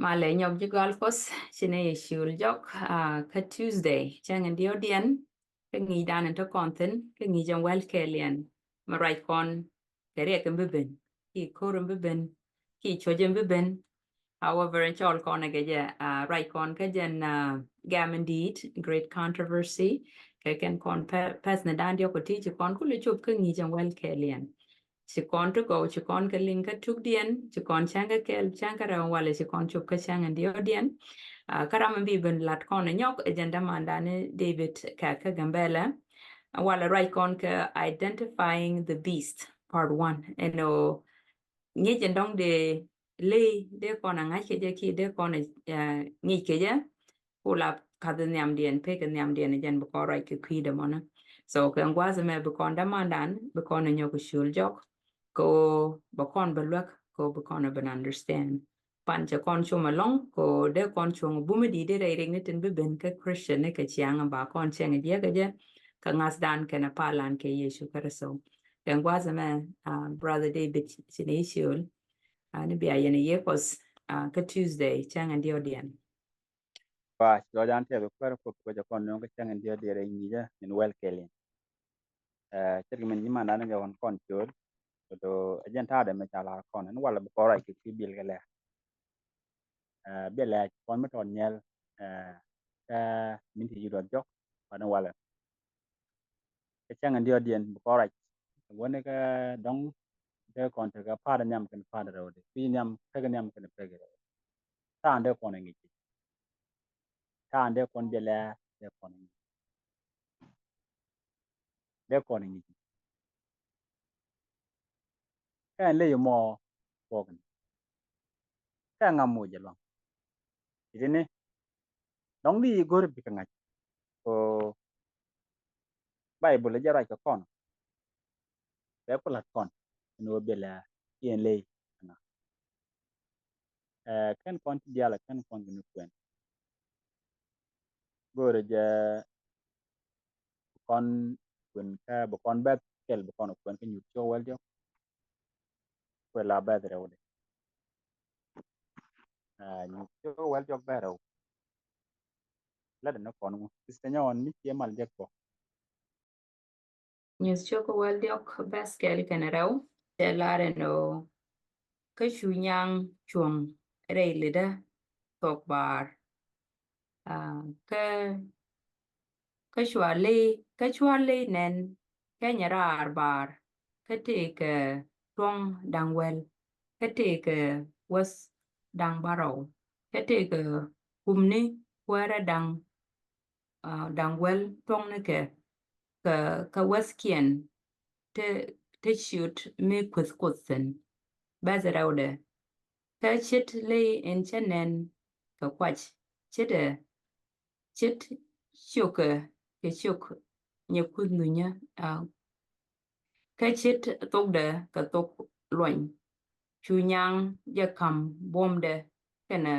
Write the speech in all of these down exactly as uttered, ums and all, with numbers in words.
Malɛ nyɔk ji̱ gɔal Kuɔth, ci nɛ yɛ ciöl jɔk, ah, kä Tuesday cäŋ in diɔ̱ɔ̱kdiɛn. Kä ŋi̱i̱cdan in te kɔn thi̱n kä ŋi̱i̱c ɛn wäl kɛɛliɛn, mi ruac kɔn kɛ riɛk in bi ben, ki ko̱r in bi ben, ki cuɔ̱c in bi ben. However, in cɔl kɔn ɛ kɛ jɛ, ah, ruac kɔn kä jɛn, ah, gam in di̱i̱t, great controversy, kɛ kɛn kɔn pɛ-, pɛth ni da̱a̱n diɔ̱k kɛ ti ci kɔn kulɛ cop kä ŋi̱i̱c ɛn wäl kɛɛliɛn. Ci kɔn ti gɔw, ci kɔn kɛ liŋ kä tukdiɛn, ci kɔn cäŋ kä kɛl, cäŋ kä rɛw, walɛ ci kɔn cop kä cäŋ in diɔ̱ɔ̱kdiɛn. Ah, kä ram in bi ben lat kɔn ɛ nyɔk ɛ jɛn dämandan ni David kɛ kä Gambɛlɛ. Walɛ ruac kɔn kɛ Identifying the Beast, part one. Ɛn ɣöö ŋi̱i̱c in dɔ̱ŋ dee ley dee kɔn a ŋa̱c kɛ jɛ kiɛ dee kɔn a, ah, ŋi̱i̱c kɛ jɛ. Ku la kath nhiamdiɛn, pek nhiamdiɛn jɛn bi kɔn ruac kɛ kui̱dɛ mɔnä. So kɛ gua̱a̱th ɛmɛ bi kɔn dämandan, bi kɔn ɛ nyɔk kɛ ciöl jɔk, kɛ ɣöö bɛ kɔn bɛ luäk, kɛ ɣöö bi kɔn ɛ ben understand. Pan cɛ kɔn com ɛlɔ̱ŋ, kɛ ɣöö dee kɔn cuɔ̱ŋ bumä di̱i̱t dee rɛy riɛk ni tin bi ben kä Christian ni kɛ ciaŋ ba kɔn cɛŋ jiäk kɛ jɛ kɛ ŋa̱thdan kɛnɛ palan kɛ Yecu Kritho. Kɛ gua̱a̱th ɛmɛ, ah, Brother David, ci nɛ i̱ ciöl, ah, ni bia yɛn i̱ yɛ Kuɔth, ah, kä Tuesday cäŋ in diɔ̱ɔ̱kdiɛn. Ba ci lɔcdan tɛth kuäärä Kuɔth kɛ jɛ kɔn nööŋ kä cäŋ in diɔ̱ɔ̱kdiɛn rɛy ŋi̱i̱cä min wäl kɛɛliɛn. Eh, ce̱tkɛ min ji̱ mandan ni jɛ ɣɔn kɔn ciöl, kɛ do̱ ɛ jɛn ta̱a̱dɛ mɛ ca la̱r kɔn ɛn walɛ bi kɔn ruac kɛ kui̱ bil kɛ lɛr. Eh, bi lɛr kɔn mi tɔt nyɛl, eh, kä min ti ji̱ duɔth jɔk, ban walɛ. Kä cäŋ in diɔ̱ɔ̱kdiɛn bi kɔn ruac. Wäni kä dɔ̱ŋ dee kɔn tekɛ pa̱a̱t nhiam kɛnɛ pa̱a̱t rɛwdɛ. Kui̱ nhiam, pek nhiam kɛnɛ pek rɛwdɛ. Ta̱a̱n dee kɔn ɛ ŋi̱c. Ta̱a̱n dee kɔn jɛ lɛ dee kɔn ɛ ŋi̱c. Dee kɔn ɛ ŋi̱c. Kä ɛn ley mɔ kuɔkni. Kä ɛŋa moc jɛ luaŋ. Itini dɔ̱ŋ di i̱ go̱r bikɛ ŋa̱c. Ko Baibul jɛ ruac kɛ kɔn. Bɛ ku la̱t kɔn ɛn ɣöö bilɛ i̱ ɛn ley ɛŋa. Eh, kɛn kɔn ti diaal kɛn kɔn kɛ ni kuɛn. Go̱o̱rɛ jɛ kɔn kuɛn kä bi kɔn bɛth kɛl bi kɔn kuɛn kä Nyuuth ciök wäl diɔ̱k. Kuɛ la bɛth rɛwdɛ. Ah, Nyuuth ciök wäl diɔ̱k bɛth rɛw. Lat ni kɔn ŋu. Sister Nyawɔn mi ciɛ mal jɛ kɔ. Nyuuth ciök wäl diɔ̱k bɛth kɛl kɛnɛ rɛw. Cɛ lar ɛn ɣöö kä cu nyaŋ cuɔ̱ŋ rɛy lidä thuɔk baar. Ah, kä, kä cua ley, kä cua ley nɛn kɛnyɛ raar baar, kä tëëkɛ tuɔ̱ŋ da̱ŋ wäl, kä tëëkɛ wäth da̱ŋ bärɔw, kä tëëkɛ kumni kuäärä da̱ŋ, ah, da̱ŋ wäl tuɔ̱ŋnikɛ kɛ, kɛ wäthkiɛn te, te ciöt mi kueth Kuoth thi̱n. Bɛth rɛwdɛ. Kä ce̱t ley in cä nɛn kɛ kuac, ce̱t ɛ, ce̱t ciökɛ kɛ ciök nyɛ kuth nunyä, ah, kä ce̱t thokdɛ kɛ thok luɔny. Cu nyaŋ jɛ ka̱m buɔ̱mdɛ kɛnɛ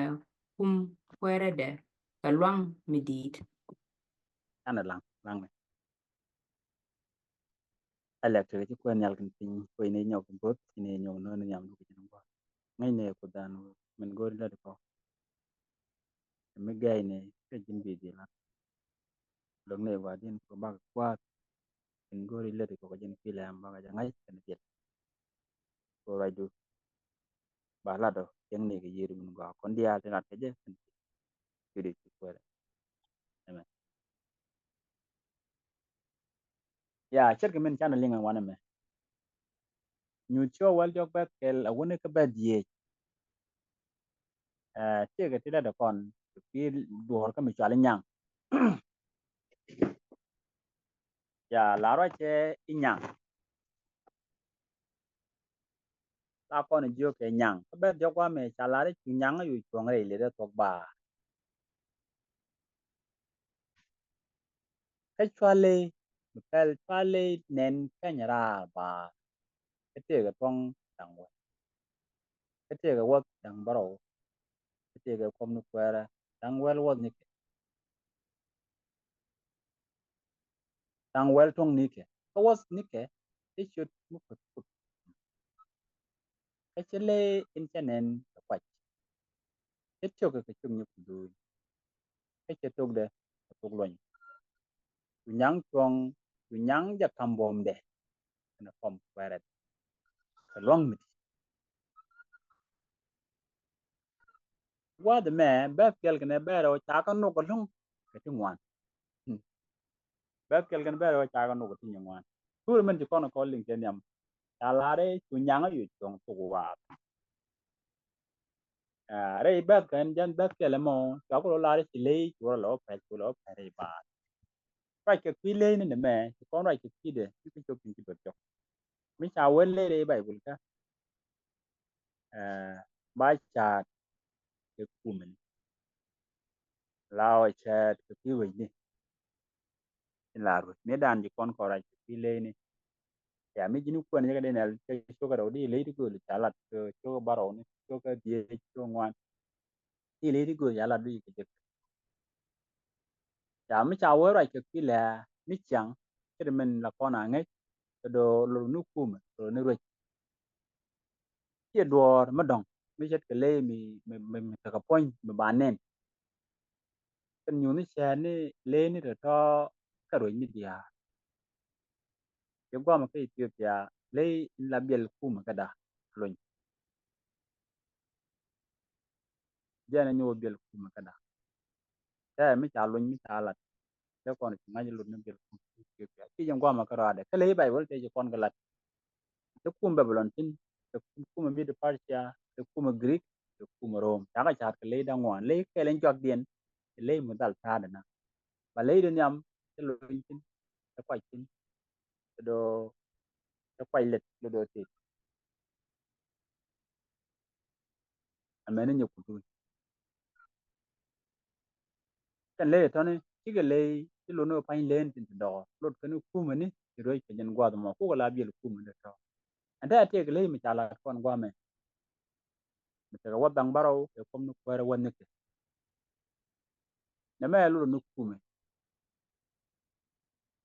kum kuäärädɛ kɛ lua̱ŋ mi di̱i̱t. Canɛ laŋ, laŋ ni. Ɛ lɛk tekɛ ci kuɛn nhial kɛn piny, kuɛ inɛ nyɔk bo̱th, inɛ nyɔk no̱n nhiam luk ji̱n gua̱a̱. Ŋäcnɛ Kuothdan min go̱o̱ri lät kɔ. Mi gɛɛcnɛ kɛ ji̱n bi dhil la̱t. Lo̱knɛ gua̱a̱ din kɔ bak gua̱a̱th. Min go̱o̱ri lät kɔ kɛ ji̱n kui̱ lɛm bak jɛ ŋa̱c kɛn dhil. Kɔ ruacdu. Ba lat ɔ cieŋni kɛ yiëëdu min gɔaa kɔn diaal tin lat kɛ jɛ kɛn dhil. Cuɛ di ci kuɛɛrɛ. Amen. Ya, ce̱tkɛ min canɛ liŋ ɛn wanɛ mɛ. Nyuuth ciök wäl diɔ̱k bɛth kɛl a wäni kä bɛth dhieec. Ɛ, tëëkɛ ti lätdɛ kɔn kɛ kui̱ duɔ̱ɔ̱r kä mi cual i̱ nyaŋ. Ya, la ruacɛ i̱ nyaŋ. La kɔn jiök kɛ nyaŋ. Kä bɛth diɔ̱k guamɛ ca lar i̱ cu nyaŋ a yoc cuɔ̱ŋ rɛy lidä thuɔ̱k baar. Kä cuali mi pɛl cuali nɛn kɛny raar baar. Kä tëëkɛ tuɔ̱ŋ da̱ŋ wäl. Kä tëëkɛ wäth da̱ŋ bärɔw. Kä tëëkɛ kuɔm ni kuɛɛrä da̱ŋ wäl wäth nikɛ. Da̱ŋ wäl tuɔ̱ŋ nikɛ. Kä wäth nikɛ ti ciöt mi kuth Kuoth. Kä ci ley in cä nɛn kɛ kuac. Cɛ tiök kɛ cuk nyɛ kuduuny. Kä cɛ tokdɛ kɛ tok luɔny. Cu nyaŋ cuɔ̱ŋ, cu nyaŋ jɛ kam buɔ̱mdɛ. Kɛnɛ kɔm kuɛrɛ kɛ luaŋ mi ti. Gua̱a̱th ɛmɛ bɛ̈th kɛl kɛnɛ bɛ̈th rɛw ca kɛ nok ɛlɔ̱ŋ kɛ ti ŋuan. Bɛ̈th kɛl kɛnɛ bɛ̈th rɛw ca kɛ nok kɛ ti ŋuan. Tuur min ci kɔn kɔn liŋ kɛ nhiam. Ca lar i̱ cu nyaŋ i̱ cu cuɔ̱ŋ thok waath. Rɛy bɛ̈th kɛn jɛn bɛ̈th kɛl ɛmɔ ca ku rɔ lar i̱ ci ley cu rɔ lɔ pɛl cu lɔ pɛl rɛy baath. Ruac kɛ kui̱ ley ni ni mɛ ci kɔn ruac kɛ kui̱dɛ ci kɛ cop tin ci bɛ jɔk. Mi ca wee ley rɛy Baibul kä ba caat kɛ kumɛni. La ɔ cɛɛt kɛ kui̱ wecni. Ci la ruec mi dan ci kɔn kɔn ruac kɛ kui̱ ley ni. Ya mi ji̱n kuɛn yekɛ di nɛl cɛ cokɛ rɛw di ley ti gööl ca lat cokɛ barɔw ni cokɛ dhieec cokɛ ŋuan. Ti ley ti gööl ca lat di kɛ jek. Ca mi ca wee ruac kɛ kui̱ lɛ mi ciaŋ kɛ di min la kɔn a ŋäc kɛ do lor ni kumɛ lor ni ruec. Ciɛ duɔɔr mi dɔ̱ŋ mi ce̱tkɛ ley mi mi mi tekɛ puɔ̱ny mi ba nɛn. Kɛn nyuuth ni cɛɛt ni ley ni tɔ̱tɔ̱ kɛ ruec ni diaal. Ci guamɛ kä Ethiopia ley in la biɛl kumɛ käda luny. Jɛn a nyuuth biɛl kumɛ käda. Tɛ mi ca luny mi ca lat. Tɛ kɔn ci ŋa̱c lut ni biɛl kumɛ Ethiopia ci jɛ guamɛ kä rɔadɛ kä ley Baibul tɛ ci kɔn kɛ lat. Te kum Babilon tin, te kum Mid Persia, te kum Greek, te kum Rome. Cakɛ ca̱a̱t kɛ ley da̱ŋ ŋuan ley kɛl in juakdiɛn. Te ley mi dhal ta̱a̱dɛ na ba ley di nhiam te lony tin te kuac tin te do te kuac lɛt lo do tet. Amɛn ni nyɛ kuduny. Kɛn ley tɔni cikɛ ley ci lon ni wä pa̱ny len tin ti dɔkɔ lot kɛn kumɛ ni ci ruec kɛ jɛn guath mɔ kukɛ la biɛl kumɛ ni tɔ. Ɛn te a tiɛk ley mi ca la kɔn guamɛ. Mi tekɛ wä dhaŋ bärɔw kɛ kuɔm ni kuɛɛrɛ wä nikɛ. Nɛ mɛ lurɔ ni kumɛ.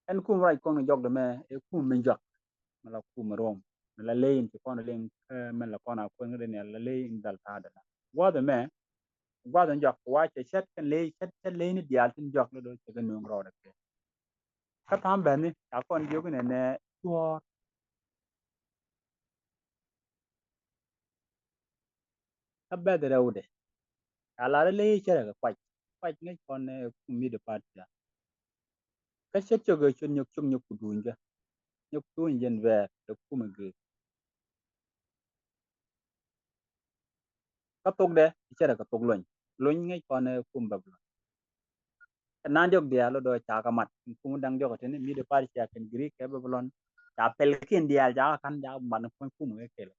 Ɛn kum ruac kɔn jɔk dɛ mɛ ɛ kum mi jɔk. Mɛ la kum ruɔm mɛ la ley in ci kɔn liŋ mɛ la kɔn a kuɛn kä dɛ ni la ley in dhal ta̱a̱ dɛ la guath mɛ. Guath in jɔk wa cɛ cɛt kɛn ley cɛt cɛt ley ni diaal tin jɔk lɛ do cɛ kɛ nuŋ rɔɔdɛ kɛ. Kä ta̱a̱m bɛni ca kɔn jiök inɛ nɛ tuɔɔr. Kä bɛth rɛwdɛ ca lar ilɛ i̱ cärɛ kɛ kuac. Kuac ŋäc kɔn ɛ kum mi di pa̱t ca. Kä cä cök ɛ cön nyök cök nyök ku duuny kä nyök duuny jɛn bɛɛr ɛ kum ɛ gëë. Kä thokdɛ i̱ cärɛ kɛ thok lony. Lony ŋäc kɔn ɛ kum Babilon. Kɛ nan diɔk diaal lɔ dɔɔ ca kɛ mat in kum daŋ diɔk tini mi di pa̱t ca kɛn Greek kɛ Babilon. Ca pɛl kiɛn diaal ca kɛ ka̱n ca kɛ mat in kum kum kɛ kɛl.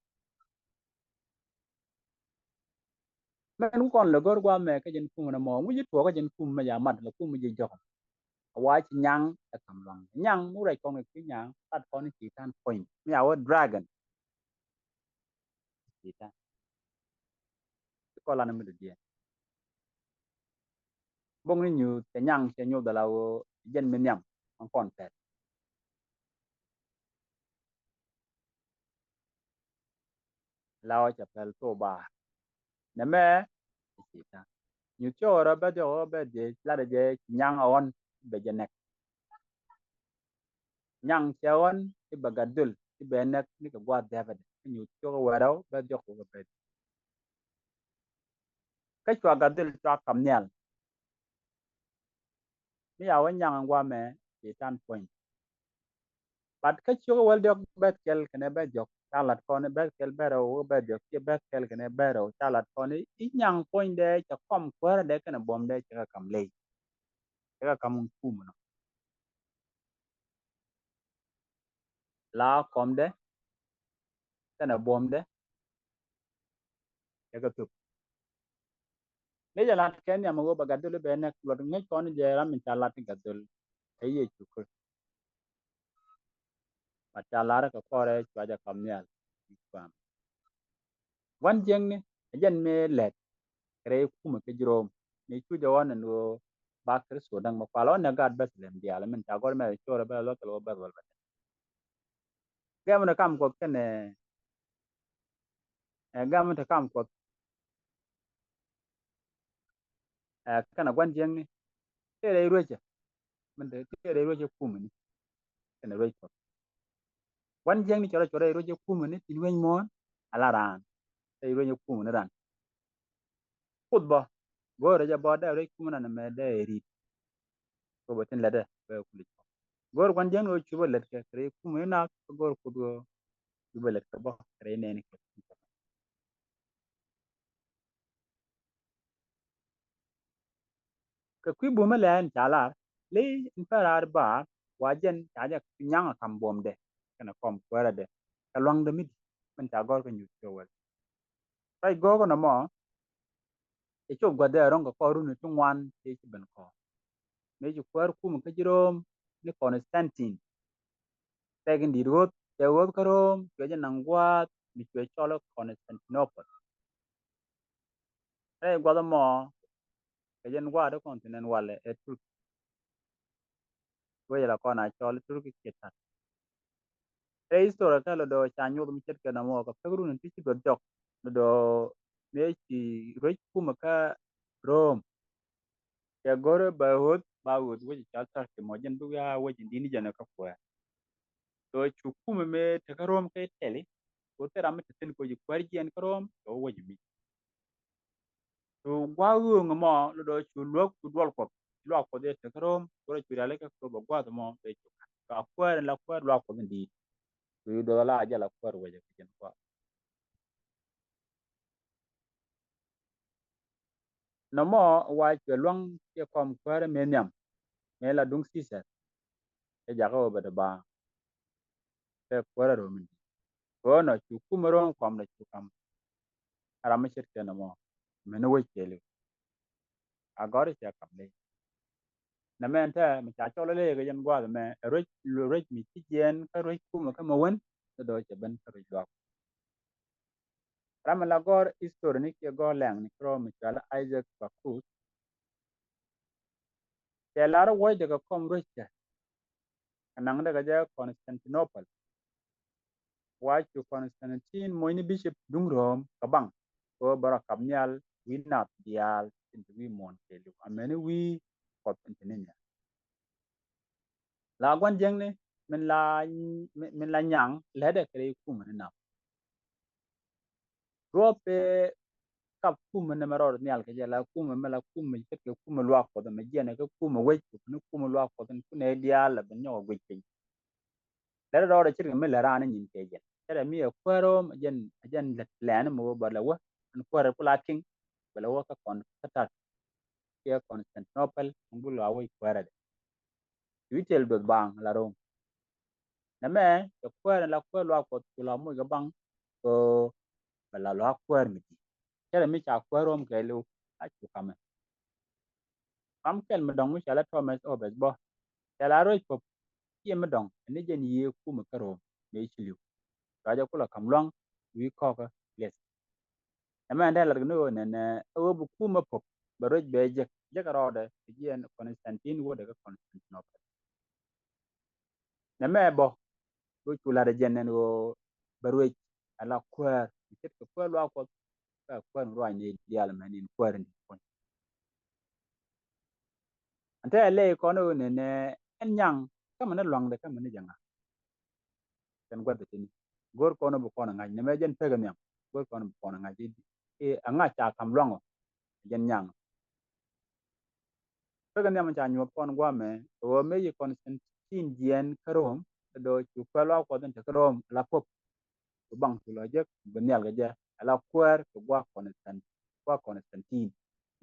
Mɛn ku kɔn lɛ gör guamɛ kä jɛn kum nɛ mɔ ŋuci tuɔɔk kä jɛn kum mɛ ja mat lɛ kum mɛ ji̱ jɔk. A wa ci nyaŋ ɛ kam luaŋ nyaŋ mu rɛc kɔn kɛ ki nyaŋ tat kɔn ci tan puɔ̱ny mi a wä dragon. Ci tan ci kɔn lan mi dodiɛn. Boŋ ni nyuuth cɛ nyaŋ cɛ nyuuth ala wä jɛn mi nhiam an kɔn pɛt. Law cɛ pɛl thok ba nɛ mɛ. Ci tan nyuth cɛ ɣɔrɔ bɛ dhiɔk ɣɔ bɛ dhiɛ lat jɛ ci nyaŋ ɣɔn bɛ jɛ nɛk. Nyaŋ cɛ ɣɔn ci bɛ gat dhöl ci bɛ nɛk ni kɛ gua̱a̱th dhɛpɛ dɛ kä nyuth cɛ ɣɔ wɛrɛ ɣɔ bɛ dhiɔk ɣɔ bɛ dhiɛ. Kä cua gat dhil cua kam nhial. Mi ya wä nyaŋ ŋuamɛ ci tan puɔ̱ny. Bat kä ciök wäl diɔk bɛth kɛl kɛnɛ bɛth jɔk ca lat kɔn bɛth kɛl bɛth rɛw wä bɛth jɔk ci bɛth kɛl kɛnɛ bɛth rɛw ca lat kɔn i̱ nyaŋ puɔ̱nydɛ cɛ kɔm kuäärä dɛ kɛnɛ buɔ̱mdɛ cɛ kɛ kam ley. Cɛ kɛ kam kum nɔ. La kɔmdɛ kɛnɛ buɔ̱mdɛ. Cɛ kɛ thop. Ni jɛ lat kɛ nhiam ɣöö bɛ gat dhöl i̱ bɛ nɛk luɔt ŋäc kɔn jɛ ram in ca lat i̱ gat dhöl. Ɛ Yecu Kritho. Mat ca lar kɛ kɔrɛ cua jɛ kam nhial. Guam guan jiäkni ɛ jɛn mi lɛt. Kɛ rɛy kumɛ kɛ ji̱ Rom ni cu jɛ ɣɔn ɛn ɣöö ba Kritho da̱ŋ mɛ kual ɣɔn ɛ gaat Bɛthlɛm diaal min ca gɔr mɛ corɛ bɛ luɔth kɛ lɛ wä bɛth wäl bɛ. Gɛm ni kam Kuɔth kɛnɛ ɛ gam mi te kam Kuɔth. Kɛnɛ gua̱n jiäkni tëë rɛy ruecä. Min te tëë rɛy ruecä kumä ni kɛnɛ ruec Kuɔth. Gua̱n jiäkni cɔrɛ cɔrɛ rɛy ruecä kumä ni tin wec muɔ̱ɔ̱n ala raan. Rɛy ruecä kumä ni ran. Kuoth bä go̱o̱rä jɛ bä dee ruec kumä ni ran mɛ dee ri̱t. Kɛ bä tin lätdɛ bɛ kulic kɔ. Go̱o̱r gua̱n jiäkni ɣöö cu bä lät kɛ kɛ rɛy kumä ni nak kɛ go̱o̱r Kuoth ɣöö cu bä lät kɛ bä kɛ rɛy nɛɛni kɛ. Kɛ kui̱ bumä lɛɛn ca lar ley in pär raar baar wa jɛn ca jɛ nyaŋ a kam buɔmdɛ kɛnɛ kɔm kuäärädɛ kɛ luaŋdɛ mi di̱i̱t min ca gɔ̱r kä nyuuth cɛ wɛl. Ruac go̱o̱kä nɔmɔ cɛ cop gua̱dhɛ ro̱ŋ kɛ kɔr runi ti ŋuan cɛ ci ben kɔr mëë ci kuäär kumä kä ji̱ Rom ni Constantine. Pɛk in di̱i̱t ɣöth cɛ ɣöth kä Rom cuɛ jɛ naŋ gua̱a̱th mi cuɛ cɔl Constantinople. Rɛy gua̱th ɛmɔ kɛ jɛn gua̱a̱th ti continent walɛ ɛ Turkey. Wec la kɔn a cɔl Turkey kiɛ Turkey. Rɛy history kä lɔ do̱ ca nyuɔth mi ce̱tkɛ nɔmɔ kɛ pek run ti ci duɔth jɔk lɔ do̱ mëë ci ruec kumä kä Rom. Cɛ go̱rɛ ba ɣöth ba ɣöth wec cɔl Turkey mɔ jɛn bi wiaa wec in di̱t ni jɛn kä kuäär. Do̱ cu kumä mëë te kä Rom kä Italy. Ko thil ram mi te thi̱n ko ji̱ kuäär jiɛn kä Rom kɛ wec mi. Cu gua̱a̱k ɣööŋ ɛmɔ lɔ do̱ cu luäk cu duɔl Kuɔth luaak Kuɔth yɛ te kä Rom. Go̱rɛ cu rialikä kɛ bɛ gua̱a̱th ɛmɔ bɛ cu kat. Cu a kuäär in la kuäär luaak Kuɔth in di̱i̱t. Cu duɔth ala jɛ la kuäär wecɛ kɛ jɛn gua̱a̱th. Nɔmɔ wa cuɛ luaŋ ciɛ kɔm kuäärä mëë nhiam mëë la duŋ Caesar. Cɛ jakä ɣöö bɛ te baaŋ. Tɛ kuäärä Rom in di̱i̱t. Kɛ ɣöö nɔ cu kumä Rom kɔmdɛ cu kam. A ram mi ce̱tkɛ nɔmɔ mɛni wec kɛɛliw. A gɔ̱ri cɛ kam ley. Nɛmɛ ɛn tɛ mi ca cɔl ley kɛ jɛn gua̱a̱th ɛmɛ ɛ ruec, ruec mi ci jiɛɛn kä ruec kumä kä mɛ wen. Kä do̱ cɛ ben kä ruec luaak. Ram mi la gɔ̱r history ni kiɛ gɔ̱r lɛŋ ni kɛ rɔm mi cɔal Isaac Backus. Cɛ lar wuɔcdɛ kɛ kɔm rueckɛ kɛ naŋdɛ kɛ jɛ Constantinople. Wa cu Constantine moc ni bishop duŋ Rom kɛ baŋ kɛ ɣöö bɛ rɔ kap nhial wi̱i̱ nath diaal tin te wi̱i̱ muɔ̱ɔ̱n kɛɛliw amäni wi̱i̱ Kuɔth tin te ni nhial. La gua̱n jiäkni min la, min la nyaŋ lätdɛ kɛ rɛy kumä ni nam. Duɔ̱ɔ̱p pee kap kumä ni mɛ rɔɔd nhial kɛ jɛ la kumä mɛ la kumä ce̱tkɛ kumä luaak Kuɔth mɛ jiɛnɛ kɛ kumä wec Kuɔth ni kumä luaak Kuɔth ni kunɛ diaal la ben nyɔk a guic piny. Lɛt rɔɔdɛ ce̱tkɛ mi lät raan ni nyin kɛ jɛn. Cɛ rɛ mi ɛ kuäär rom ɛ jɛn, ɛ jɛn lät lɛɛn mi wä bä lɛ wä ɛn kuäär ku la kiŋ bä lɛ wä kä kɔn kä tat. Kiɛ Constantinople ɛn bul a wä kuäärä dɛ. Cu Italy duɔth baŋ la Rom. Nɛmɛ cɛ kuäär ɛn la kuäär luaak Kuɔth cu la moc kɛ baŋ kɛ bɛ la luaak kuäär mi di̱i̱t. Cɛ rɛ mi ca kuäär rom kɛɛliw a cu kamɛ. Kam kɛl mi dɔ̱ŋ mi cɔalɛ Thomas Orbes bä. Cɛ la ruec Pope ciɛ mi dɔ̱ŋ ɛn ni jɛn yiëë kumɛ kä Rom mëë ci li̱w. Cua jɛ kulɛ ka̱m lua̱ŋ wi̱i̱ kɔkä liɛth. Ɛmɛ ɛn dee lat kɛ ni ɣöö nɛnɛ ɛ ɣöö bi kumɛ Pope bɛ ruec bɛ jek jek rɔɔdɛ kɛ jiɛn Constantine wodɛ kä Constantinople. Nɛmɛ bä ɣöö cu lat ɛ jɛn ɛn ɣöö bɛ ruec ala kuäär mi ce̱tkɛ kuäär luaak Kuɔth. Kä kuäär mi ruac ni diaal mɛn in kuäär in di̱t puɔ̱ny. Ɛn te ɛ lɛy kɔn ɣöö nɛnɛ ɛn nyaŋ kä mɛn ni luaŋdɛ kä mɛn ni jɛ ŋa̱. Kɛn gua̱th ɛ tini go̱o̱r kɔn ɣöö bi kɔn ɛ ŋa̱c nɛmɛ jɛn pek ɛ nhiam. Go̱o̱r kɔn ɣöö bi kɔn ɛ ŋa̱c ɛ ŋa̱c ca ka̱m luaŋ ɔ jɛn nyaŋ. Pek in nhiam ca nyuɔth kɔn guamɛ ɣöö mëë ci Constantine jiɛɛn kä Rom. Ɛ do̱ cu kuɛl wa Kuɔth in te kä Rom ala Pope. Bi baŋ cu lɔ jek bi nhial kɛ jɛ ala kuäär kɛ gua̱a̱k Constantine, gua̱a̱k Constantine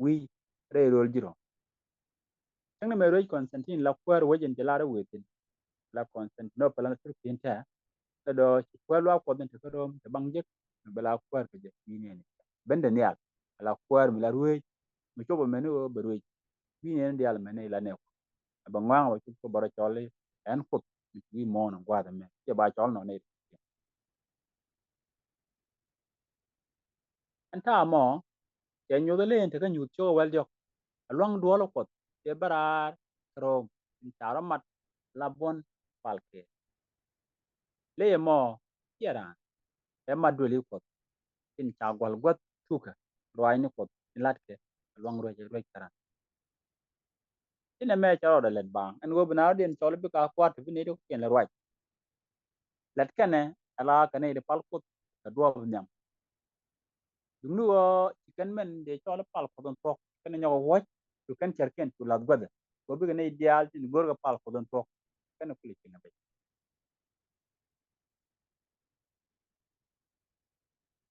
wi̱i̱ rɛy rööl ji̱ Rom. Cäŋ ni mɛ ruec Constantine la kuäär wec in ci lar i̱ wëë thi̱n. La Constantinople la Turkey in tɛ̈. Ɛ do̱ ci kuäär luaak Kuɔth in te kä Rom te baŋ jek mi bɛ la kuäär kɛ jɛ wi̱i̱ nɛɛni. Bendɛ nhial ala kuäär mi la ruec mi cop ɛmɛni ɣöö bɛ ruec wi̱i̱ nɛɛni diaal ɛmɛni la nɛɛk. Ɛ bɛ ŋɔaŋ bɛ cop kɛ bɛ rɔ cɔl i̱ ɛn Kuoth mi ci wi̱i̱ muɔ̱ɔ̱n in gua̱a̱th ɛmɛ ciɛ ba cɔl nɔ nɛy. Ɛn ta̱a̱ mɔ cɛ nyuth ɛ lëë in tekä nyuth cio̱k ɛ wɛl diɔ̱k. Ɛ lua̱ŋ duɔ̱ɔ̱l ɛ Kuɔth cɛ bä raar kɛ ro̱o̱m in ca rɔ mat la buɔ̱n pal kɛɛl. Lëë ɛmɔ ciɛ raan ɛ mat duëli Kuɔth in ca gua̱l guäth tukä ruaacni Kuɔth in la̱tkɛ ɛ lua̱ŋ ruec ruec kɛ raan. Tin ɛmɛ cɛ rɔɔdɛ lät baaŋ ɛn ɣöö bi naath rɔ̱diɛn cɔl i̱ bikɛ a kua̱r ti bi nɛy ti kɔ̱kiɛn lät ruac. Lät kɛnɛ ala kɛ nɛy ti pal Kuoth kɛ duɔ̱ɔ̱p nhiam. Duŋni ɣöö ci kɛn mɛn dee cɔl i̱ pal Kuoth in thuɔ̱k kɛnɛ nyɔk ɛ wuɔ̱c cu kɛn cärkiɛn cu la̱th guäthɛ. Kɛ ɣöö bikɛ nɛy diaal tin görkɛ pal Kuoth in thuɔ̱k kɛnɛ kulɛ ci nɛ bɛc.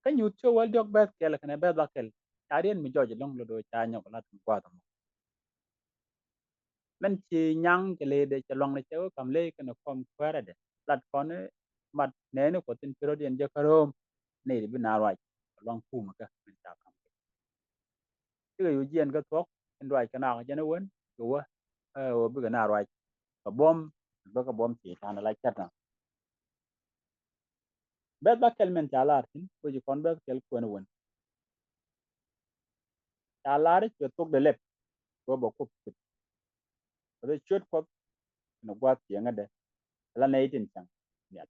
Kä Nyuuth ciök wäl diɔ̱k bɛ̈th kɛl kɛnɛ bɛ̈th bäkɛl ca riet mi jɔc ɛlɔ̱ŋ lot ɣöö ca nyɔk lat kɛ gua̱a̱th ɛmɔ. Mɛn ci nyaŋ kɛ lëëdɛ cɛ luaŋdɛ cɛ wä ka̱m ley kɛnɛ kɔm kuäärädɛ lat kɔn i̱ mat nɛɛni Kuɔth in ci rɔ̱diɛn jɛ kä ro̱o̱m. Nɛy ti bi naath ruac kɛ luaŋ kumɛkä mɛn ca ka̱m kɛ. Cikɛ yo̱o̱ jiɛɛn kä thuɔ̱k in ruac kɛ naath kɛ jɛn i̱ wen kɛ wä ɛ ɣöö bikɛ naath ruac kɛ buɔ̱m bikɛ buɔ̱m Cɛytan ala cätna. Bɛ̈th bäkɛl mɛn ca lar thi̱n wec kɔn bɛ̈th kɛl kuɛn wän. Ca lar i̱ cuɛ thokdɛ lɛp kɛ ɣöö bɛ Kuoth kuth. Kɛ ɣöö ciöt Kuɔth kɛnɛ gua̱a̱th ciɛŋädɛ ala nɛy tin cäŋ nhial.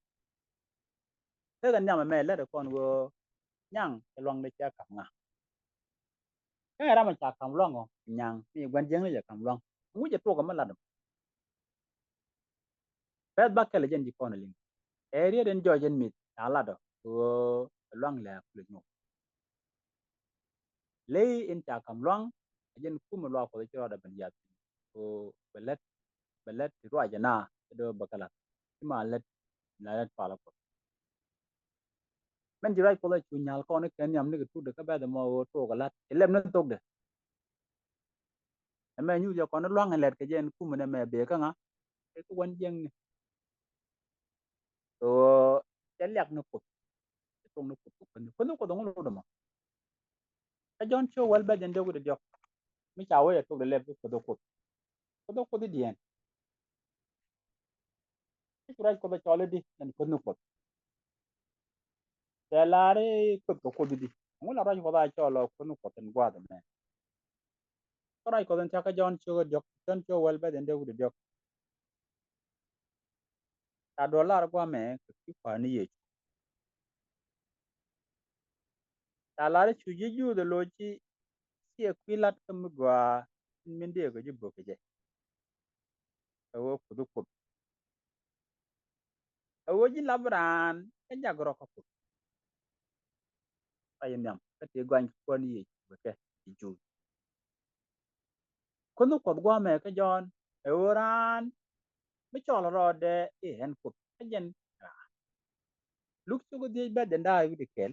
Tekɛ nhiam ɛmɛ lät ɛ kɔn ɣöö nyaŋ cɛ luaŋdɛ cɛ ka̱m ŋa. Kä ɛ ram ɛ ca ka̱m luaŋ ɔ nyaŋ mi gua̱n jiäkni cɛ ka̱m luaŋ. Ŋuc ɛ tuɔk ɛmɛ lat ɛmɔ. Bɛ̈th bäkɛl ɛ jɛn ji̱ kɔn ɛ liŋ ɛ riet in jɔc in mi̱th ca lat ɔ ɣöö ɛ luaŋ lɛ kulɛ nyuɔ̱k. Ley in ca ka̱m luaŋ ɛ jɛn kumɛ luaak Kuɔth ci rɔɔdɛ ben yath. Ɣöö bɛ lät bɛ lät ti ruac ɛna ɛ do̱ bɛ kɛ la̱t ci ma lät la lät pal Kuɔth. Mɛn ci ruac Kuɔth a cu nyal kɔn i̱ kɛ nhiam nikɛ tukdɛ kä bɛ̈th ɛmɔ ɣöö tuɔɔk ɛ la̱t ci lɛp ni thokdɛ. Ɛmɛ nyuuth jɛ kɔn i̱ lua̱ŋ in lɛt kɛ jɛ in kumɛ nɛmɛ bëë kä ŋa? Kɛ kä wän jiäkni. Ɣöö cɛ liak ni Kuoth. Cɛ tuɔk ni Kuoth kɛ kuäth ni Kuoth ŋu lotdɛ mɔ. Kä Jɔ̱ɔ̱n ciök wäl bɛ̈th jɛn dee wi̱cdɛ diɔ̱k. Mi ca wee cɛ tuɔkdɛ lɛp kɛ kuäth ɛ Kuoth. Kuoth ɛ Kuoth i̱diɛn. Kä ci ruac Kuɔth ɛ cɔl i̱di ɛn kuäth ni Kuɔth. Cɛ lar i̱ kuoth kɛ Kuoth i̱di. Ŋu la ruac Kuɔth a cɔl ɔ kuäth ni Kuɔth in gua̱a̱th ɛmɛ. Kä ruac Kuɔth in thia̱k kä Jɔ̱ɔ̱n ciök ɛ diɔ̱k Jɔ̱ɔ̱n ciök wäl bɛ̈th jɛn dee wi̱cdɛ diɔ̱k. Ca duɔl lar gua̱a̱mɛ kɛ kui̱ kua̱r ni Yecu. Ca lar i̱ cu ji̱ Juudh ɛ loc i̱ ciɛ kui̱ la̱t kä mi gɔaa in min dëëk kɛ ji̱ bök kɛ jɛ. Kɛ ɣöö kuth i̱ Kuoth. Kɛ ɣöö ji̱ lap raan kä jak rɔ kä Kuoth. Ruac in nhiam kä tëë gɔany kɛ kuäär ni Yecu kɛ kɛ ji̱ Juudh. Kuäth ni Kuɔth gua̱a̱mɛ kä Jɔ̱ɔ̱n ɛ ɣöö raan mi cɔl rɔɔdɛ i̱ ɛn Kuoth kä jɛn raan. Luk ciök ɛ dhieec bɛ̈th jɛn da̱ŋ rɛw wi̱cdɛ kɛl.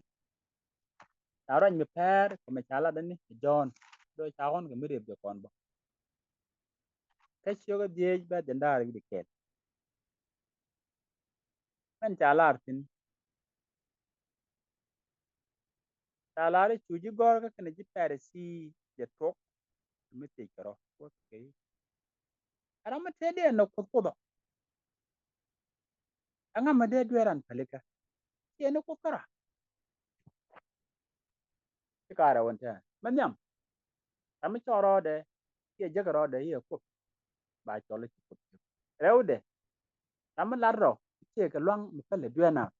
Ca ruac mi pɛr kɛ mɛ ca lat ni kɛ Jɔ̱ɔ̱n. Do̱ ca ɣɔ̱n kɛ mi rep jɛ kɔn bä. Kä ciök ɛ dhieec bɛ̈th jɛn da̱ŋ rɛw wi̱cdɛ kɛl. Mɛn ca lar thi̱n. Ca lar i̱ cu ji̱ gɔ̱rkä kɛnɛ ji̱ Pɛrɛthi jɛ tuɔk mi thiec kɛ rɔ. Ɛ ram mi tëë dee nɔ Kuoth Kuoth ɔ. Ɛŋa mi dee dueer ran pälikä? Ciɛ ni Kuoth kä ran. Ci ka rɛw ɛn tɛ̈ɛ̈n mɛ nhiam. Ram mi cɔl rɔɔdɛ ciɛ jäkä rɔɔdɛ i̱ ɛ Kuoth. Ba cɔl i̱ ci Kuoth. Rɛwdɛ ram mi lat rɔ i̱ ciɛ kɛ luaŋ mi päl ɛ dueer naath.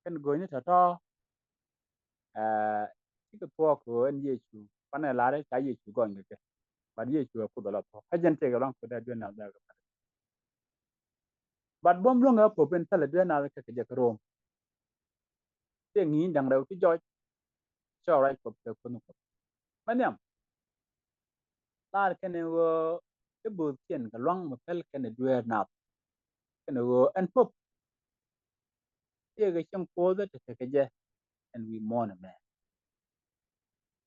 Kɛn go̱o̱nyni tɔ̱tɔ̱. Cikɛ thuɔɔk kɛ ɣöö ɛn Yecu panɛ lar i̱ ca Yecu gɔny kɛ kɛ. But Yecu ɛ Kuoth ɛ la thuɔ̱k kä jɛn tëëkɛ luaŋ Kuoth ɛ dueer naath bɛ kɛ päl. But buɔ̱m luäŋ ɛ Pope in thilɛ dueer naath kɛ kɛ jɛ kä Rom. Tëë ŋi̱i̱ny da̱ŋ rɛw ti jɔc. Cɛ ruac Kuɔth kɛ kuäth ni Kuɔth. Mɛ nhiam. Lar kɛnɛ ɣöö i̱ bo̱o̱thkiɛn kɛ luaŋ mi päl kɛnɛ dueer naath. Kɛnɛ ɣöö ɛn Pope. Tëëkɛ cieŋ Kuoth ɛ tekɛ kɛ jɛ ɛn wi̱i̱ muɔ̱ɔ̱n ɛmɛ.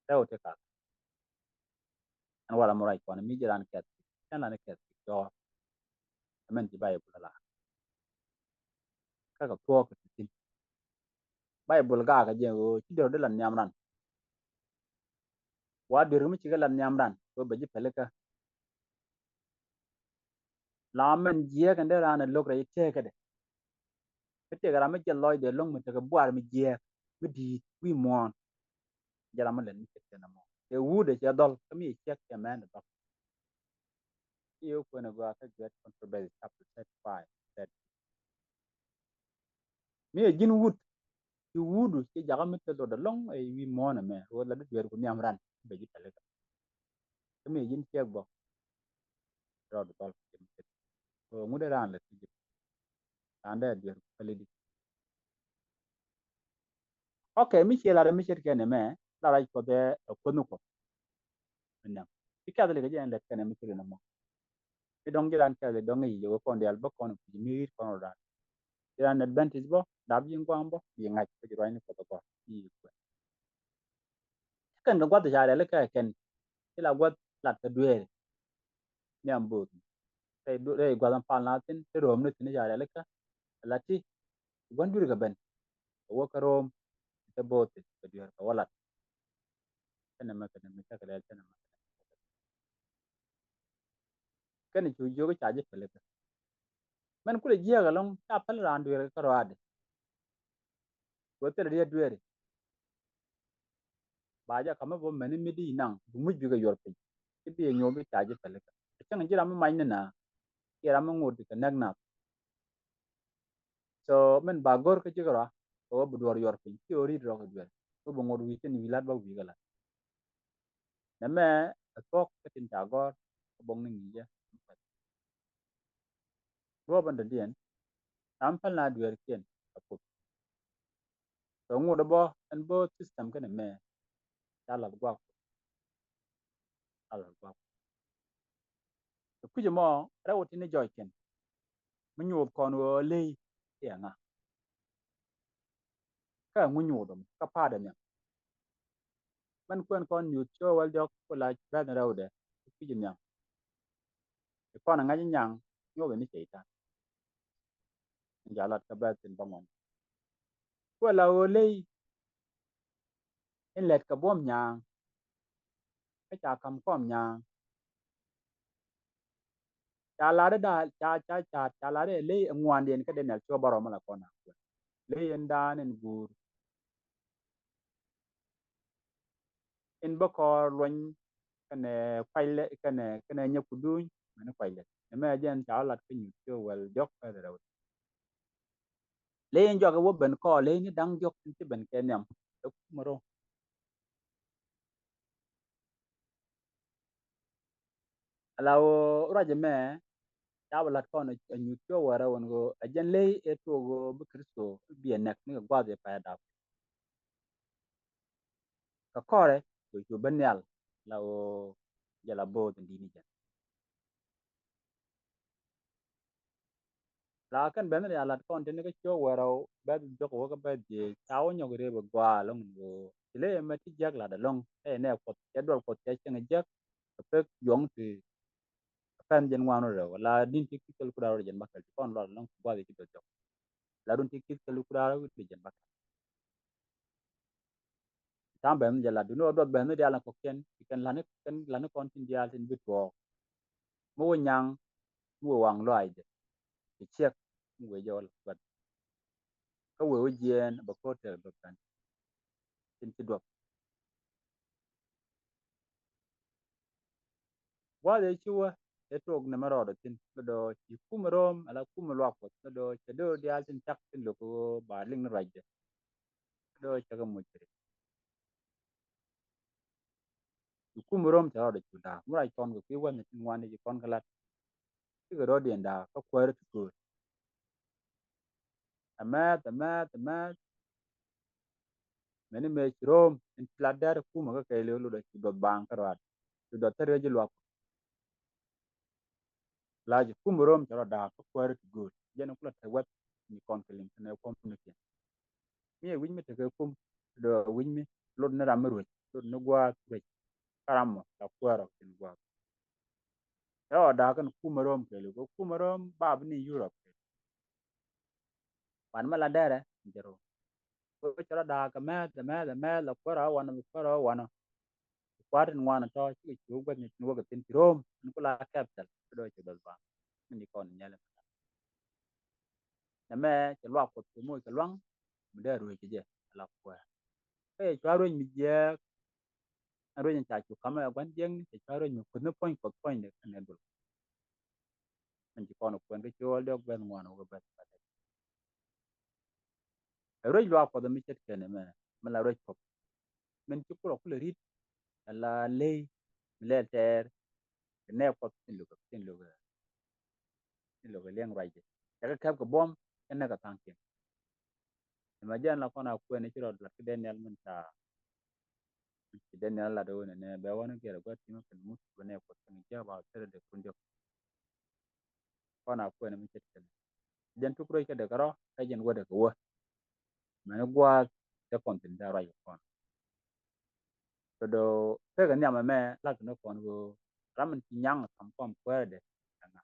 Rɛw ti kak. Ɛn walɛ mɔ ruac kɔn mi ji̱ ran kɛth kɛn ran kɛth jɔɔr. Ɛmɛn ci Baibul ala kä kɛ thuɔɔk kɛ ti thi̱n. Baibul gaakɛ jɛ ɣöö ci dee rɔ dee la nhiam ran. Wa duer mi cikɛ la nhiam ran ɣöö bɛ ji̱ pälikä. La mɛn jiɛɛk ɛn dee raan ɛ lo̱k rɛy tëëkädɛ. Kä tëëkɛ ram mi jiɛth lɔcdɛ lo̱ŋ mi tekɛ buar mi jiɛɛk mi di̱i̱t wi̱i̱ muɔ̱ɔ̱n. Jɛ ram mi lɛt mi cɛ thiɛn ɛmɔ cɛ wuudɛ cɛ dhɔl kä mi cɛ ciɛk cɛ mɛn ɛ dhɔl. Ci yɛ kuɛn ɛ gɔaa kä Great Controversy chapter thirty-five, thirty. Mi ɛ ji̱n wut ci wuudu ci jakä mi thil luɔt ɛlɔ̱ŋ ɛ wi̱i̱ muɔ̱ɔ̱n ɛmɛ ɣöö la di dueer ku nhiam ran bɛ ji̱ pälikä. kä mi ji̱n ciek bä. Rɔɔd dhɔl kɛ ji̱ mi ce̱t. Kɛ ŋut ɛ raan lɛ ti ji̱. Raan dee duer päli di. Ok, mi ciɛ lat mi ce̱t kɛn ɛmɛ la rac Kuɔth ɛ Kuoth ni Kuɔth. Ɛnɛ ci kɛth li kɛ jɛ ɛn lɛt kɛn ɛmɛ ci rin ɛmɔ. Ci dɔŋ ji̱ raan kɛth li dɔŋ i̱ yɛ wee kɔn diaal bä kɔn kui̱ mi ri̱t kɔn rɔ raan. Ji̱ raan Adventist bä dap ji̱ ŋuan bä bi ŋa̱c kä ji̱ ruacni Kuɔth ɛ gɔ̱r i̱ kuɛ. Ci kɛn kɛ gua̱th ca rɛl kɛ kɛn ci la gua̱th lat kɛ dueeri. Nhiam bo̱o̱th rɛy gua̱th ɛn pal na thi̱n te ro̱o̱m ni thi̱n ca rɛl kɛ la ti gua̱n dueeri kɛ ben kɛ wä kɛ ro̱o̱m te bo̱o̱th kɛ dueeri kɛ wä lat. Kɛn ɛmɛ kɛn ɛmɛ cakɛ lɛl kɛn ɛmɛ kɛn ɛmɛ. Kɛn cu jiök ca ji̱ pälikä. Mɛn kulɛ jiääk ɛlɔ̱ŋ ca päl raan dueeri kä rɔaadɛ. Kɛ thilɛ riet dueeri. Ba jɛ kamä bä mɛni mi di naŋ bi muc bikɛ yuɔr piny. Ci bi nyuɔk bi ca ji̱ pälikä. Cäŋ ji̱ ram mi mac ni na. Ci ram mi ŋot kɛ näk nath. So min ba go̱r kä ji̱ kɛ rɔa kɛ wä bi duɔr yuɔr piny ci ɣöö ri̱t rɔ kɛ dueeri. Wä bi ŋot wi̱i̱ tin wi̱i̱ lat bä wi̱i̱ kɛ lat. Nɛmɛ ɛ thuɔ̱k kä tin ca gɔ̱r kä bo̱ŋ ni ŋi̱i̱cä. Duɔ̱ɔ̱p ɛn dɔ̱diɛn ram päl na dueerkiɛn ɛ Kuoth. Kɛ ŋot ɛ bä ɛn bä system kɛnɛ mɛ ca lath guak. Ca lath guak. Kɛ kui̱c ɛmɔ rɛw ɛ tin ni jɔc kɛn mi nyuuth kɔn ɣöö ley iɛ ŋa. Kä ɛŋu nyuuth ɛmɔ kä pa̱a̱t ɛ nhiam. Mɛn kuɛn kɔn nyuuth cio̱o̱k wäl diɔ̱k ku la bɛ̈th rɛwdɛ kä kui̱c nhiam. I̱ kɔn ɛ ŋa̱c nyaŋ nyuuth ni Cɛy-tan. Jalat kä bɛ̈th thi̱n bä ŋuan. Kuɛ la ɣöö ley in lɛt kɛ buɔ̱m nyaaŋ. Kä ca ka̱m kɔm nyaaŋ. Ca lat ɛ da̱a̱l ca ca ca ca lat ɛ ley ɛ ŋuandiɛn kä Daniel cuɔ bä rɔm ala kɔn a kuɛ. Ley in daan in guur. In bä kɔɔr luɔny kɛnɛ kuac lɛ kɛnɛ kɛnɛ nyɛ kuduny mɛn kuac lɛ. Nɛmɛ jɛn ca lat kä nyuth cuɔ wäl diɔ̱k kä rɛw. Ley in jɔak ɛ wä ben kɔɔr ley ni da̱ŋ diɔ̱k in ci ben kɛ nhiam. Ɛ kumɛ rɔ. Ala ɣöö ruac ɛmɛ ca bɛ la̱t kɔn ɛ nyuth cuɔ wäl rɛw ɛn ɣöö ɛ jɛn ley ɛ tuɔɔk ɣöö bi Kritho bi ɛ nɛk ni kɛ gua̱a̱th ɛ pay dap. Kɛ kɔrɛ kɛ cu ben nhial la ɣöö jɛ la bo̱o̱th in di̱t ni jɛn. La kɛn ben ni a la̱t kɔn tini kä ciök wärä bɛth jɔk wä kä bɛth jiɛ ca wä nyɔk rep ɛ gɔaa loŋ ɣöö ci ley ɛmɛ ti jiäk la̱t ɛlɔŋ ɛ nɛ Kuɔth cɛ duɔl Kuɔth cɛ cieŋ jiäk. Kɛ pek juɔŋ ti kɛ pɛn jɛn ŋuan rɔ rɛw la din ti ki̱th kɛ luk kuda rɔ jɛn bakɛl ti kɔn lual ɛlɔŋ ti gua̱th ci duɔth jɔk. La dun ti ki̱th kɛ luk kuda rɔ jɛn bakɛl. Tam bɛn jɛ lat duni ɔ duɔth bɛn ni dial ni kɔkiɛn ti kɛn lani kɛn lani kɔn tin dial tin bi tuɔɔk. Mi wä nyaŋ mi wä waŋ lɔaacdɛ ti ciɛk mi wee jɛ wä lat guath. Kä wee wä jiɛɛn bɛ ko̱r tɛk bɛ pɛn tin ci duɔth. Gua̱a̱th ëë ci wä ëë tuɔɔk nɛmɛ rɔɔdɛ thi̱n mi dɔɔ ci kumɛ ro̱o̱m ala kumɛ luak Kuɔth mi dɔɔ cɛ dee diaal tin cak tin lo̱k ɣöö ba liŋ ni ruacdɛ. Mi dɔɔ cɛ kɛ muc kɛ ri. Ci kumɛ ro̱o̱m cɛ rɔɔdɛ cu da̱a̱k mi ruac kɔn kɛ kui̱ wänh tin ŋuan i̱ ci kɔn kɛ lat. Cikɛ rɔɔdiɛn da̱a̱k kä kuäärä ti köör. Ɛmɛth ɛmɛth ɛmɛth. Mɛni mëë ci ro̱o̱m in ci lat dɛr kumɛ kä kɛɛliw lotdɛ ci duɔth baaŋ kä ruaat ci duɔth thäriä ji̱ luak. La ci kumɛ ro̱o̱m cɛ rɔ da̱a̱k kä kuäärä ti gööl jɛn kulɛ te wɛth ni kɔn kɛ liŋ kɛnɛ kuɔm ni kiɛn. Mi ɛ wi̱c mi tekɛ kum dee wi̱c mi lot ni ram mi ruec lot ni gua̱a̱th ruec. Kä ram mɔ la kuäär ɔk tin gua̱a̱th. Ɛ ɔ da̱a̱k kɛn kumɛ ro̱o̱m kɛɛliw kɛ kumɛ ro̱o̱m bap ni Yurop kɛɛliw. Wan mɛ la dɛrɛ jɛ ro. Ko cɛ rɔ da̱a̱k kɛ mɛth kɛ mɛth kɛ mɛth la kuäär a wanɔ bi kuäär a wanɔ. Kuäär tin ŋuan tɔ cikɛ cu gua̱th ni tin wäkɛ thin ci ro̱o̱m ni ku la kɛp thɛl. Ci dɔɔ ci bɛth ba mi ni kɔn nyɛl. Nɛ mɛ cɛ luak Kuɔth kɛ moc kɛ luaŋ mi dee ruec kɛ jɛ la kuäär. Kä cɛ cua ruec mi jiɛɛk. Ɛn ruec in ca cu kamɛ ɛ gua̱n jiɛkni cɛ cua ruec mi kueth ni puɔ̱ny Kuɔth puɔ̱nydɛ kɛnɛ duɔl. Min ci kɔn kuɛn kä ci ɣɔl diɔk bɛth ŋuan wä kä bɛth bɛth. Ɛ ruec luaak Kuɔth mi ce̱tkɛ nɛmɛ mi la ruec Kuɔth. Min ci kulɔ kulɛ ri̱t ɛ la ley mi lɛl tɛɛr kɛ nɛɛk Kuɔth tin lukɛ, tin lukɛ, tin lukɛ liɛŋ ruacdɛ. Cɛ kɛ kɛp kɛ buɔ̱m kɛ näk kɛ tha̱a̱ŋkiɛn. Ɛmɛ jɛn la kɔn a kuɛn i̱ ci rɔ lat kä Daniel min ca, ci Daniel lat ɣöö nɛnɛ bɛ wä ni gɛr ɛ gua̱th ti̱mä kɛn muth bɛ nɛɛk Kuɔth kɛn jiäk ba thilɛ dee kun jɔk. Kɔn a kuɛn mi ce̱tkɛ nɛ jɛn tuk ruec kä dee kɛ rɔ kä jɛn wädɛ kɛ wä. Mɛn i̱ gua̱a̱th te kɔn thi̱n te ruac kɛ kɔn. Kɛ do̱ pekɛ nhiam ɛmɛ lak ni kɔn ɣöö ram min ci nyaŋ kam kɔm kuäärädɛ ɛŋa.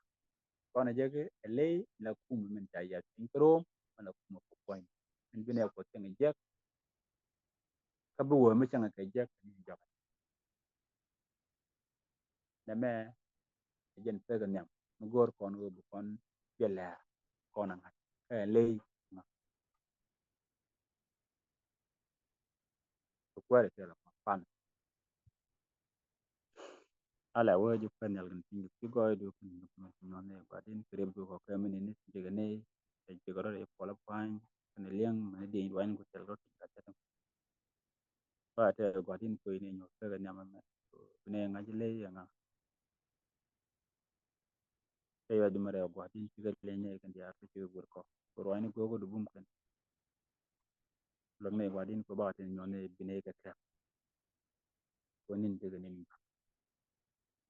Kɔn ɛ jek ɛ ley la kum min ca yɛth piny kä Rom, min la kum ɛ kɛ puɔ̱ny min bi nɛ Kuɔth cieŋ jiäk. Kä bi wee mi cieŋ kɛ jiäk ni jɔk. Nɛmɛ ɛ jɛn pekɛ nhiam mi go̱o̱r kɔn ɣöö bi kɔn biɛ lɛ̈ɛ̈r kɔn aŋa̱c kä ɛ ley ŋa̱c. Kɛ kuäärɛ kɛ lɔ pan. Ala wee ji̱ kuɛn nhial kɛn piny kɛ gɔɔy du kɛn nyuɔn ni gua̱din kɛ rep du kɔ kɛ mini ni jekɛ ni jekɛ rɔ rep kuɔlä pua̱ny kɛn liɛŋ mini dieny duany ku thil rɔ ti ka jɛn. Ba tɛ gua̱din kuey ni nyuɔth pekɛ nhiam ɛmɛ. Bi ni ŋa̱c ley ɛŋa. Kɛ yuac di mɛ rɛw gua̱din cikɛ leny ni kɛn diaar kä cikɛ guer kɔ kɛ ruany ni go̱o̱k du bum kɛn. Luäk ni gua̱din kɛ bakɛ tin nyuɔth ni bi ni kɛ kɛk. Kɛ nin tekɛ nin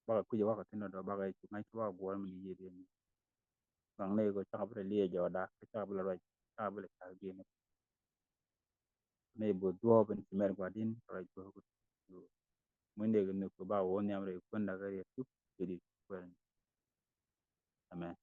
bakɛ kui̱c wakɛ thin dɔ̱dɔ̱ bakɛ cu ŋa̱c bakɛ guɔ̱ɔ̱r min yiëë diɛ ni. Gaŋ ni kɛ cakɛ bi lɛ liɛɛ jɔɔda kɛ cakɛ bi lɛ ruac cakɛ bi lɛ cak gi̱i̱n. Ni bo̱th duɔ̱ɔ̱p in ci mɛr gua̱din kɛ ruac duɔ̱ɔ̱p. Muc ni kɛ nhök kɛ ba wä nhiam rɛy kuändä kɛ riɛk tuk kɛ di kuɛn. Amen.